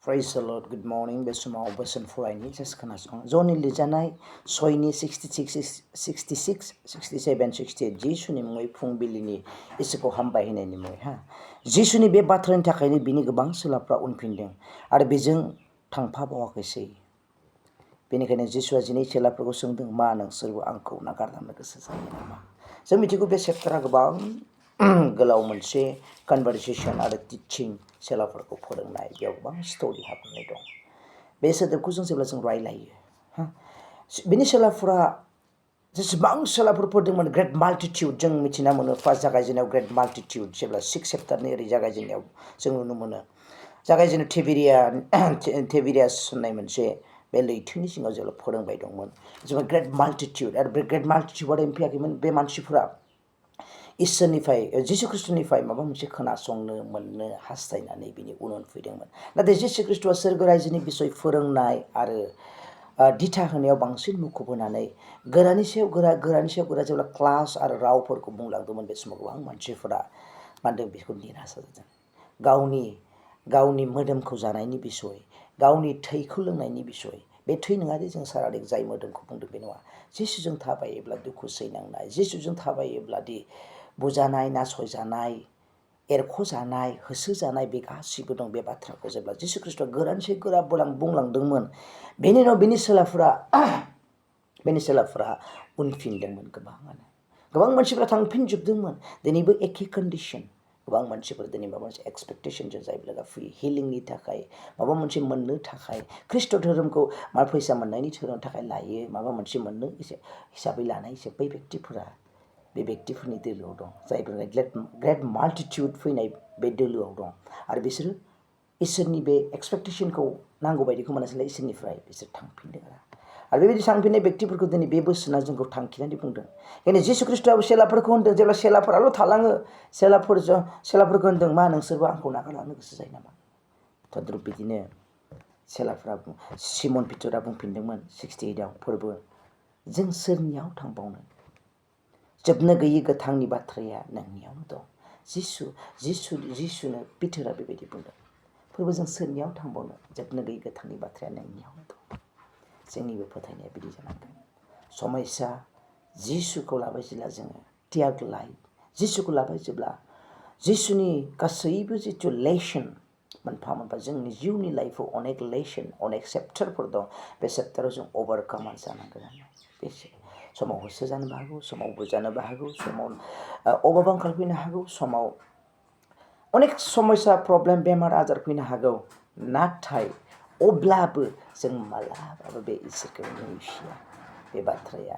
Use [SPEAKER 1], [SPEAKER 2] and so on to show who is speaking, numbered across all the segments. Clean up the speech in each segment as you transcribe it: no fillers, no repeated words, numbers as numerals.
[SPEAKER 1] Praise the Lord. Good morning. बे समाव बोसोन फरायनि जास्ट खोनासं ज'नि लिरजानाय 6नि 66, 66, 67, 68 जिसुनि मुङै फुंबिलिनि इसोरखौ हामबाय होनायनि मुङै जिसुनि बे बाथ्रानि थाखायनो बिनि गोबां सोलाफ्रा उनफिनदों आरो बेजों थांफाबावाखैसै। बेनिखायनो जिसुआ जिनै चेलाफोरखौ सोंदों, मा नोंसोरबो आंखौ नागारलांनो गोसो जायो नामा? जों मिथिगौ बे चेप्टारा गोबां गोलाव मोनसे कनभारसेसन आरो टिचिं चेलाफोरखौ फोरोंनाय बेयाव गोबां स्ट'रि हाबनानै दं। बे सोदोबखौ जेब्ला जों रायलायो बिनि चेलाफोरा जेसेबां चेलाफोर फैदोंमोन ग्रेट माल्टिटिउड जों मिथिना मोनो। फार्स्ट जागायजेननायाव ग्रेट माल्टिटिउड जेब्ला 6 चेप्टारनि ओरै जागायजेननायाव जों नुनो मोनो। जागायजेननायाव टेबेरियास होननाय मोनसे बे लैथोनि सिङाव जेब्ला फोरोंबाय दंमोन जोङो ग्रेट माल्टिटिउड आरो बे ग्रेट माल्टिटिउडआ फैयाखैमोन। बे मानसिफोरा इसोरनिफ्राय जिसु ख्रिस्टनिफ्राय माबा मोनसे खोनासंनो मोननो हास्थायनानै बिनि उन फैदोंमोन। नाथाय जिसु ख्रिस्टआ सोरगो रायजोनि बिसय फोरोंनाय आरो दिथा होनायाव बांसिन मुखुब होनानै गोरानि सायाव गोरा जेब्ला क्लास आरो रावफोरखौ बुंलांदोंमोन बे समाव गोबां मानसिफोरा मा होनदों बेखौ निराशा जादों। गावनि मोदोमखौ जानायनि बिसय, गावनि थैखौ लोंनायनि बिसय, बे थै नङा दे जों सारादिक जाय मोदोमखौ बुंदों बे नङा। जिसुजों थाबायोब्ला दुखु सैनांनाय, जिसुजों थाबायोब्ला दि बुजानाय, नासयजानाय, एरख'जानाय, होसोजानाय बे गासिबो दं। बे बाथ्राखौ जेब्ला जिसु ख्रिस्टआ गोरानसे गोरा बुंलांदोंमोन बेनि उनाव बेनि सोलाफोरा उनफिनदोंमोन। गोबां मानसिफ्रा थांफिनजोबदोंमोन। दिनैबो एखे कन्डिसन। गोबां मानसिफोर दिनै माबा मोनसे एक्सपेक्टेसनजों जायब्ला फैयो हिलिंनि थाखाय, माबा मोनसे मोननो थाखाय, ख्रिस्ट धोरोमखौ फैसा मोननायनि थाखाय लायो, माबा मोनसे मोननो हिसाबै लानाय बै बेक्तिफोरनि दोलोआव दं। जायफोर ग्रेट माल्टिटिउड फैनाय बे दोलोआव दं आरो बिसोरो इसोरनि बे एक्सपेक्टेसनखौ नांगौ बायदिखौ मोनासैलाय इसोरनिफ्राय बिसोर थांफिनदों आरो बेबायदि थांफिननाय बेक्तिफोरखौ दिनै बे बोसोना जोंखौ थांखिनानै बुंदों। बेखायनो जिसु ख्रिस्टआबो सेलाफोरखौ होनदों जेब्ला सेलाफोराल' थालाङो सेलाफोरखौ होनदों, मा नोंसोरबो आंखौ नागारलांनो गोसो जायो नामा? तद्रुप बिदिनो सेलाफोरा सिमन पितरा बुंफिनदोंमोन 68आव, फोरबो जों सोरनियाव थांबावनो? जोबनो गैयि गोथांनि बाथ्राया नोंनियावनो दं। जिसुनो पितरा बेबायदि बुंदों, फोरबो जों सोरनियाव थांबावनो? जोबनो गैयि गोथांनि बाथ्राया नोंनियावनो दं। जोंनिबो फोथायनाया बिदि जानांगोन। समयसा जिसुखौ लाबाय जेब्ला जोङो त्याग लाइफ जिसुखौ लाबाय जेब्ला जिसुनि गासैबो जिथु लेसन मोनफा मोनफा जोंनि जिउनि लाइफआव अनेक लेसन अनेक चेप्टारफोर दं। बे चेप्टाराव जों अभारकामार जानांगोन। बे समाव होसो जानोबो हागौ, समाव बुजानोबो हागौ, समाव अबाबांखाल फैनो हागौ, समाव अनेक समयसा प्रब्लेम बेमार आजार फैनो हागौ। नाथाय अब्लाबो जों मालाबाबो बे इसोरखौ नेवसिया। बे बाथ्राया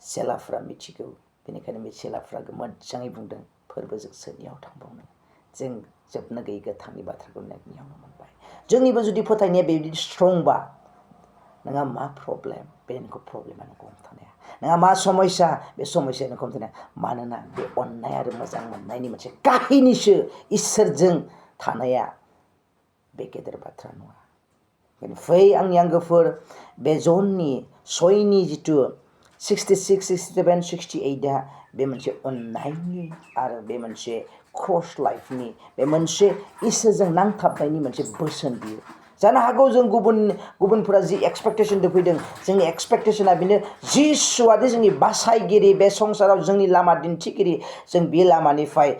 [SPEAKER 1] सेलाफ्रा मिथिगौ। बेनिखायनो बे सेलाफ्रा मोजाङै बुंदों, फोरबो जों सोरनियाव थांबावनो? जों जोबनो गैयै गोथांनि बाथ्राखौ नोंनियावनो मोनबाय। जोंनिबो जुदि फोथायनाया बेबायदि स्ट्रंबा नोंहा मा प्रब्लेम बे नोंखौ प्रब्लेमा नोंखौ हमथानो हाया। नोंहा मा समयसा बे समयसाया नोंखौ हमथानो हाया। मानोना बे अननाय आरो मोजां मोननायनि मोनसे काहिनिसो इसोरजों थानाया बे गेदेर बाथ्रा नङा। फै आंनि आंगोफोर, बे ज'ननि 6नि जिथु 66, 67, 68आ बे मोनसे अननायनि आरो बे मोनसे क्रस लाइफनि बे मोनसे इसोरजों नांथाबनायनि मोनसे बोसोन बियो। जानो हागौ जों गुबुनफोरा जि एक्सपेक्टेसनजों फैदों, जोंनि एक्सपेक्टेसना बेनो जिसुआदि जोंनि बासायगिरि, बे संसाराव जोंनि लामा दिन्थिगिरि, जों बे लामानिफ्राय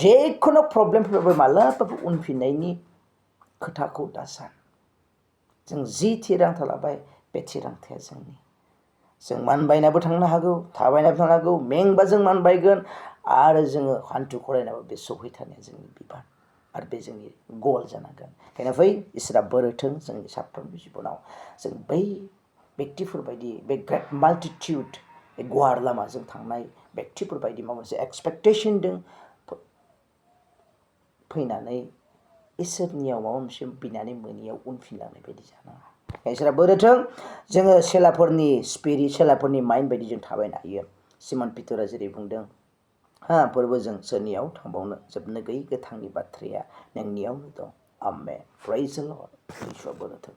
[SPEAKER 1] जेखुनु प्रब्लेमफोरबो मालाबाबो उनफिननायनि खोथाखौ दा सान। जों जि थिरांथा लाबाय बे थिरांथाया जों मानबायनाबो थांनो हागौ, थाबायनाबो थांनो हागौ, मेंबा जों मानबायगोन आरो जोङो हान्थु खरायनाबो बे सौहैथारनाया जोंनि बिबान आरो बे जोंनि गल जानांगोन। ओंखायनो फै इसोरा बोरहोथों जोंनि साफ्रोमबो जिबनाव जों बै बेक्तिफोरबायदि बे ग्रेट माल्टिटिउड बे गुवार लामाजों थांनाय बेक्तिफोरबायदि माबा मोनसे एक्सपेक्टेसनजों फैनानै इसोरनियाव माबा मोनसे बिनानै मोनियाव उनफिनलांनाय बायदि जानाङा। इसोरा बोरहोथों जोङो सेलाफोरनि माइन्ड बायदि जों थाबायनो हायो। सिमन पितरा जेरै बुंदों, फोरबो जों सोरनियाव थांबावनो? जोबनो गैयै गोथांनि बाथ्राया नोंनियावनो दं। आमेन। प्रेज द लर्ड। इसोरा बोरहोथों।